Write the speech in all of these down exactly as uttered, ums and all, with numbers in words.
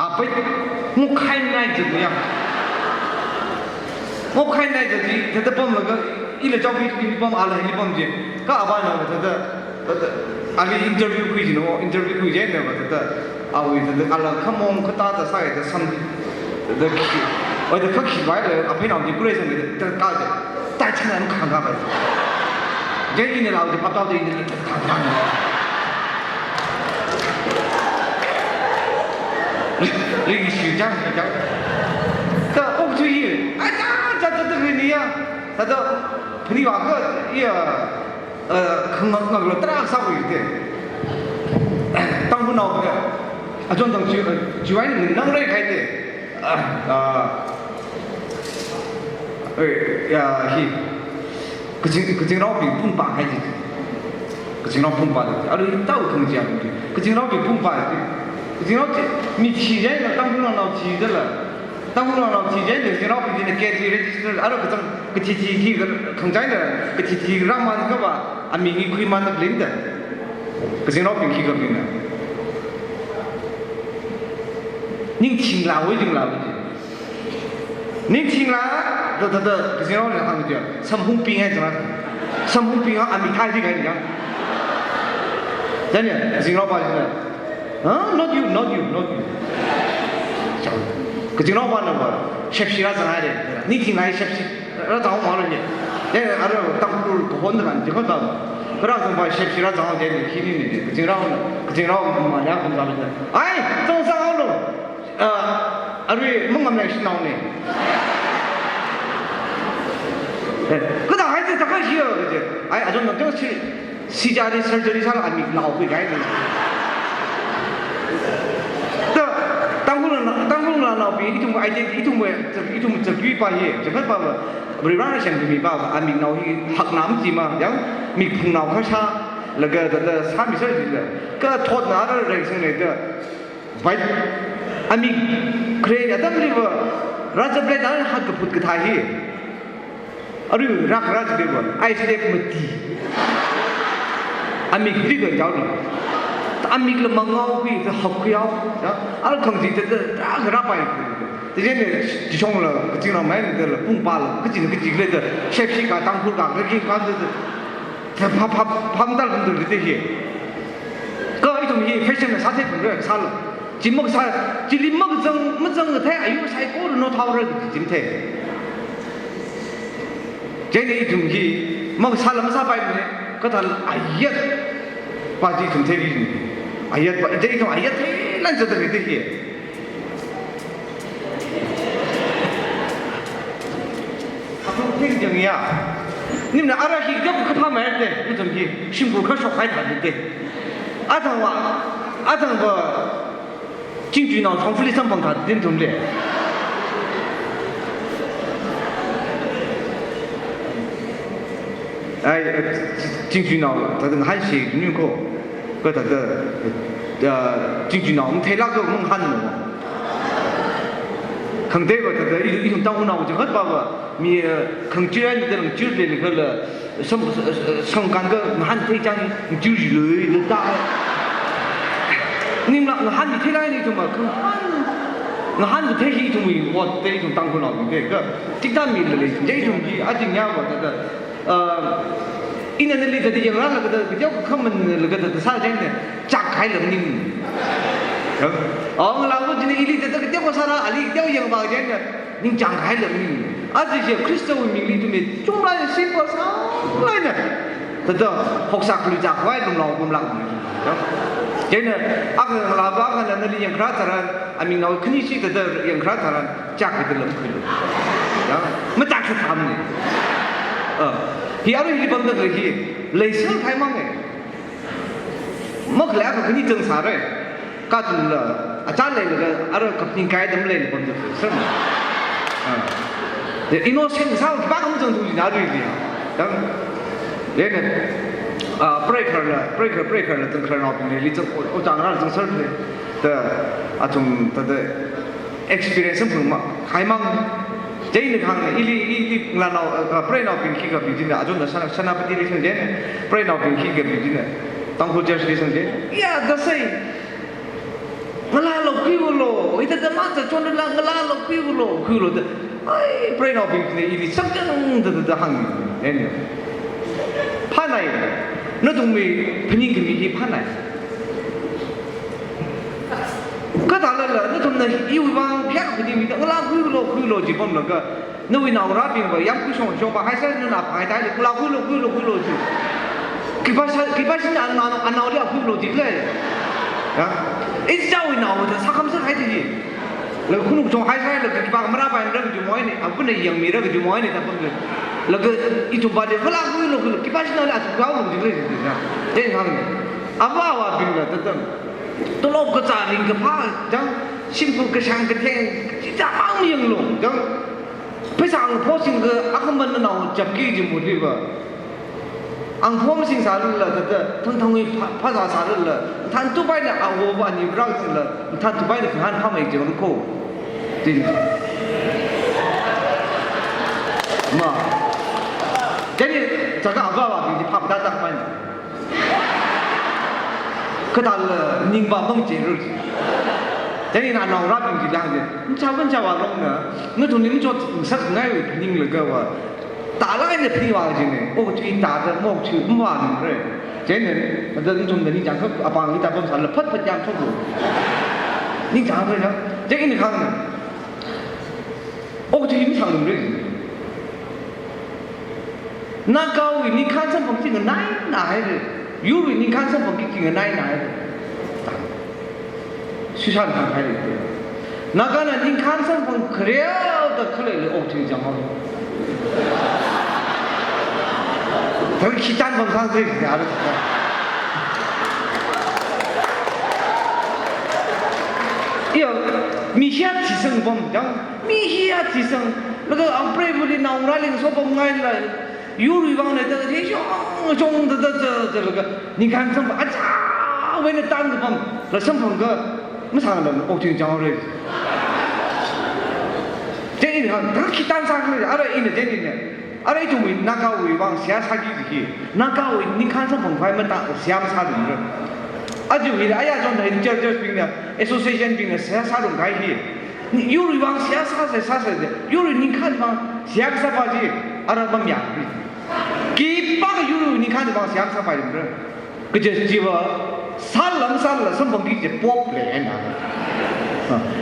Apai, ngokhainai zatni ya. Ngokhainai zat chi, thāda pamlaga, ila chao pi pi pam, ala hili pam chi. Kha apaina thāda, thāda, ali interview khui chi no, interview khui chi na thāda, awui thāda, ala khamong kata ta sai ta sam, thāda khi, oi thāda khi bai la, apainao chi kure sang ta ka ta, ta china khang ka bai. Jai ina lau chi, pa tao chi ina khang ka. Ring shi jang shi jang. Ta ok chu yi. Ai ta ta ta ta ni ya. Ta ta ni wa ka ya. Eh, khang ngak ngak lo tra sa wi te. Tangkhulnao ya. Achon tang chi chi wai ni nang rei khai te. Ah, ah. Eh, ya hi. Kaching, kachingraobing pung pa hai ji. Kachingrao pung pa de. Alu tau khang ji alu. Kachingraobing pung pa ji. Kachingrao ji, mi thi jai na, Tangkhulnao thi jai la. Tangkhulnao thi jai na, kachingraobing ji na K T register. Alu kachang, kathi thi thi ka, khang jai na, kathi thi raman ka ba, aming hi khuiman na lin da. Kachingraobing khi ka lin na. Ning thing la wai, thing la wai ji. Ning thing la, da, da, da, kazingrao na hāng jiya, samhung ping hai zang. Samhung ping ha, ami thai di kai ni ya. Zanya, kazingrao pa zanya. Huh? Not you, not you, not you. Kazingrao pa na pa, shepshi ra zang hai de. Ning thing la shepshi ra zang ma lo ni. Ya, ara Tangkhul ko hon da kan, jikho da. Ra zang pa shepshi ra zang de ni, khi ni ni. Kazingrao, kazingrao ma ya kum zang de. Ai, zang zang lo. Ah, arui mungam nai shinao ne. Eh, kada hai te taka hiya kaje. Ai, ajom nang teng si, si jari surgery sal ami nao kui kai ne. Ta, Tangkhul na, Tangkhul na nao pi, ithum identity, ithum we, ithum chakui pa ye, chakat pa ba, bri rana shen mi pa ba, ami nao hi hak nam ji ma, yang, mi phung nao kha sha, laga da, da, sa mi sa ji da. Ka thot na ra reng sing ne da. Vai, ami kre atam liva, raja ble dan hat kaput kathā hi. Aru rak raja ble va, ai step mati. Ami kri ga jau ni. Ami la mangau ki ta hak ku yau. Ya, al khang ji ta ta ra ra pai. Te je ne, ji shong la, kaching la mai ne la, pung pa la, kaching kaching le ta, shep shi ka, Tangkhul ka, kaching ka, ta, ta, pa, pa, pam dal pun ta hi. Ka ithum hi fashion na sa the pun re, sa la. Jin mak sa, jili mak zang, mak zang the, ayu sai ko no thau re, jin the. Jai ne ithum hi, mak sa la mak sa pai ne, ka thal ayat. Pa ji ithum the ri. Ayat pa, jai ithum ayat the, lan sa ta ri te hi. Akhong thing jang ya. Nim na ara hi jok ka pha mai te, ithum hi, shim bu ka shok hai ta te. Athang wa, athang ba, Chingjui nao thong fuli sampang kha din thum le. Ai, eh, Chingjui nao, ta dang han shi ni ko. Ko ta da, eh, Chingjui nao, mthei la ko mung han no. Khang te ko ta da, i, i thum tang nao, jang hat ba ba, mi, eh, khang chi ai ni da lang chi le ni ko la, Sam, sam kan ka mahan thei chang jur ji lui le ta. Ning la mahan ni thei lai ni thum ma, mahan, mahan thei hi thum mi, wat thei thum Tangkhul nao thum thei ka. Tik ta mi le le, jai thum ji, a jing ya wa ta ta. Uh, ina na li ta di yang ra la ka ta, ka jau ka man la ka ta, ta sa jai ne, chak hai lam ning. Ka? Ong la ko ji ni ili ta ta, ka jau ka sa ra, ali jau yang ba jai ne. Ningchāng kahai lam ni. Aja je Khristawui mingli ithum mi chunglai simple sālai na. Thāda hoksak lui chak vai lumlao pamlak ni. Ya. Chieina, akha ngalāva akha nana li yangkharā tharan, aming nao khani shi thāda yangkharā tharan, chak thāda lam khuilu. Ya. Matak sa tham ni. Ah. Hi arui hili pamda khalei hi. Leisār khai mang e. Makhalei akha khani chang sāra. Kathumla, achān leilaga, ara kapning kai dam leila pamda sāra. Ah. The innocent sāva khipākha mazangthu jina arui li. Dang, lena, ah, preikharla, preikharla, preikharla, zangkharnaobingli, li zang, o, o, zangkharla, zangserli. The, athum, the, the, experience phung ma, khai mang. Chieina kahāng, ili, ili, ngalānao, ah, preinaobing khikha bijina, ajona Sena-, Senapati li sangjen, preinaobing khikha bijina, Tangkhul Church li sangjen. Ya, dasai. Ngalālo, khuiwalo, ita Zachonla ngalālo, khuilo, khuilo da. Ai, preinaobingna ili sakchang da da da hāng. Ene. Phānai. Nathumwui phaningkhami hi phānai. Kathālala, nathumna iwui vang phayā phaningmida, ngalā khuilo, khuilo jipamlaga, nawui naongarābingva yāmkhui shong shongva haisā, nana phāngai thāli, ngalā khuilo, khuilo, khuilo ji. Khipāsā, khipāsā anao, anaoli khuilo jilei. Ya. Ichichāwui naoda sākhamsā haili. Laga khanuk chong haisā, laga khipā marāpaimara kaji moini, avana yangmira kaji moini, tapamda. Laga ithumva de, ngalā khuilo, khuilo, khipāsā anao athum kaolo jilei ji, ya. Jen hāngngai. Avā avābingla, tatam. Tolop kazā ringkaphā, jang, shimkhur kashāng katheng, chichā mang yanglu, jang. Pheisā angpho singkha akhaman nao chapki ji muliva. Angpho masingsālala, tata, thangthangwui pha-, phazāsālala, thanthupaina awo va ni brak singla, thanthupaina kahān phāmei jang ko. Tin. Ma. Chieina, chaka avā avābing ji phap da tak man. Kathāla ningva pangchei ru. Chieina naongarābing chila hāngde. Nchāva nchāva longna, nathumli machot ngasakngaiwui phaninglaga va. Tālāk eina phaningva jine. Okathui tāda, maokathui mavānungra. Chieina, ada nathumda ningchāng kha apāng hi tāpamsālala phat phat yāmshoklu. Ningchāng kha na. Chieina hāngna. Okathui masānungra. Nagawui ningkhān samphang chi nganaina haira. Yurwui ningkhān samphang chi nganaina haira. Shishan hānghaira. Nagana ningkhān samphang kharel da khaleili okathui chang haowa. Thang khitan bang sang sāya. Iya, mi hiya thisang bom jang. Mi hiya thisang, laga apreiva̱li naongarāli ngasopamngaila, yurwui vangna da, hi shong, shong da, da, da, da, laga, ningkhān samphang, achāwui eina tānkapam, la samphang kha, masāngla, okathui chang haora. Chieina, da khitan sākhala, ara ina chieina, ara ithumwui, Nagawui vang seihā sāki kaji hi, Nagawui ningkhān samphang phai mata, seihā masālungra. Aja hili, aya chonda hili, church, church bingna, association bingna, seihā sārumkahai hi. Yurwui vang seihā sāsa, sāsa de. Yurwui ningkhān vang seihā kasāpa chi, ara mamayā. Khipākha yurwui ningkhān vang seihā sāpaimara. Kaje chiva, sālam sāla samphangki kaje pop lei eina.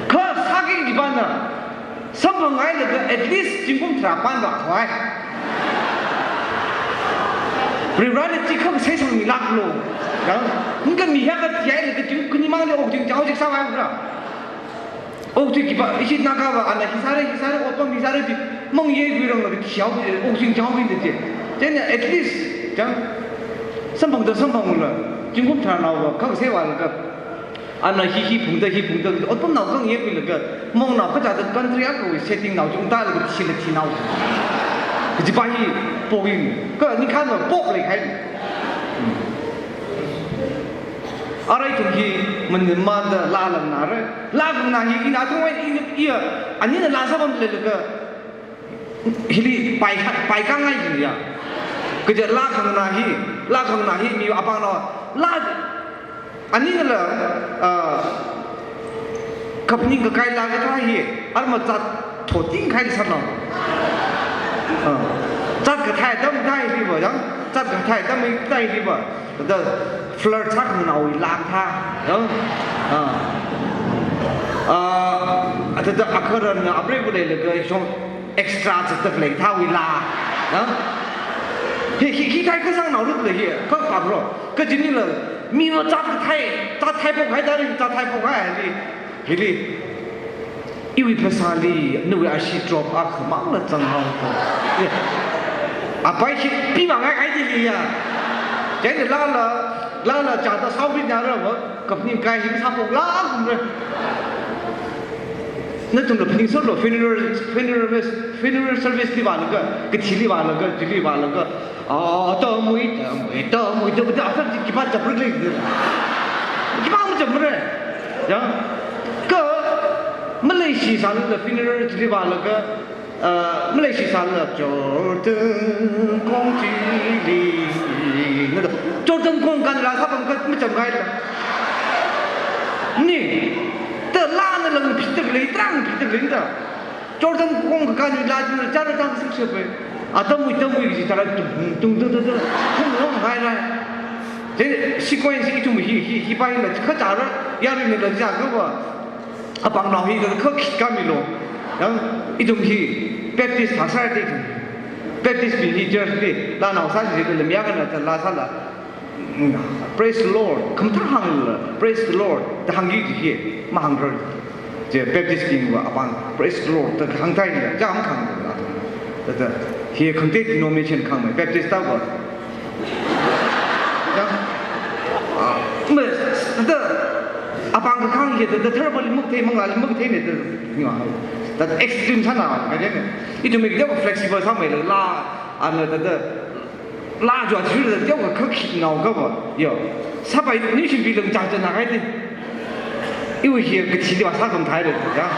Kha sāki kaji pana, samphangngailakha at least zingkum tharā pānra khavai. Varivarāna chi khak seisangmilāklu. Yang, ningkami hiya kathiyailaga zingkum khani mangli okathui chang haoki sāvaimara. Okathui khipā, ishi Nagava, ana hi sāra, hi sāra, otpam hi sāra ji, mangyei khuiranglaga thihao, okathui chang haoki da ji. Chieina at least, chang, samphangda samphangla, zingkum tharānaova, khak seivālaga, ana hi hi phungda, hi phungda, otpamnao khangyei khuilaga, mongnao kachāda country akhawui settingnao chi ungtālaga thila thinao. Kajipa hi, poking, kha ningkhānva pop leikahai. Hmm. Ara ithum hi, maningmanda laa langna re. Laa langna hi, ina athumwui, ina, iya, anina laa sāpam leilaga, hili pai, paikāngai jin ya. Kaja laa khangna hi, laa khangna hi, mi apāngna, laa, aninala, ah, kaphaning kakai laa kathā hi, arma zat thotingkahai sānao. Ah, zat kathei atam thāli va, yang, zat kathei atam thāli va. Da flirt sākhangnaowui laa kathā, yang. Ah. Ah, athāda akharan apreiva̱ leilaga shong extra zatda khalei thāwui laa. Yang. Hi, hi, hi thai kasāngnao lut lei hi, kha pākro. Kajinila, mi va zat kathei, zat theiphok haida ri, zat theiphok haili, hili. Iwui phasāli, nawui ashee drop akhamangla zanghaoka. Eh. Apai hi pimangaihaili ya. Chieina laala, laala chāda saobinara va, kaphaning kakai hi sāphoklākmara. Nathumla phaningsālu, funeral, funeral, funeral service li vālaga, kathili vālaga, chili vālaga. Ah, tamui, tamui, tamui, tamui, tamui, atam chi khipā chapra lei. Khipā machapmara. Ya. Kha, Malaysia sālala funeral chili vālaga, ah, Malaysia sālala Jordan kong chili. Nada, Jordan kong kan laa sāpam kha machapngaila. Ni, ta laa lang phitdalei, tarang phitdalei da. Jordan kong kakān la jin chara tang sing shepe. Atam wui, tam wui kaji chara tung, tung, tung, tung, tung, tung, long hai rai. Then sequence ithum hi, hi, hi pai la, kha chara, yaruina la ja kava. Apāng nao hi ka, ka khit kami lo. Yang ithum hi Baptist thāsāra de ithum. Baptist bing hi church li, la nao sāsi de, la mi akhana ta la sāla. Mm, praise the Lord. Khamathā hāngla, praise the Lord da hāngki ji hi, mahāngrar. Je Baptist bingva apāng praise the Lord da hāngthai ni, ja hāng khang la. Thāda, hi khangatei denomination khangmei, Baptist ta va. Ya. Ah, ma, thāda, apāng kakhang hi, thāda, thāda, thāda, thāda, thāda, extreme sāna, kaje ne. Ithum mi kaja flexible sāmei la, la, ana, thāda, la jua chi la, jua ka khit ngao kava, yo. Sāpai, ni shim pi lang chang chang na kai de. Iwui hi kathi de wa sā kong thai de, ya.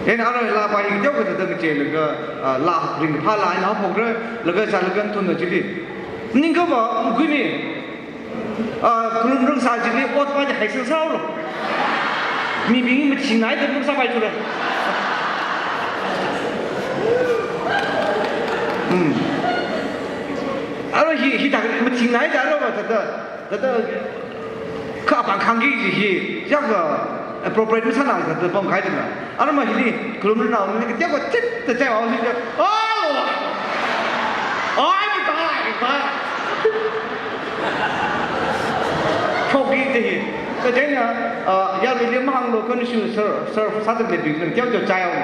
Then arui la pa hi jao ka ta ta che laga, ah, la ring pha la ina phok re, laga sa laga thun na chili. Ning ka ba, gui ni. Ah, kulum rung sa chili, ot pa de hai sing sao lo. Mibing mathing nai de rung sāpai chu re. Hmm. Arui hi, hi ta mathing nai da arui ba ta ta. Thāda, kha apāng khangki ji hi, ya ka appropriate masāna thāda pam khai dana. Arui ma hili, kulum nao ni ka tiak ka tit ta chai wa ni ka, oh! Ai, mi ta, mi ta. Khoki ji hi. Ka chai na, ah, ya mi li mahāng lo kan shu sir, sir, sāda le bing, tiak tiak chai wa.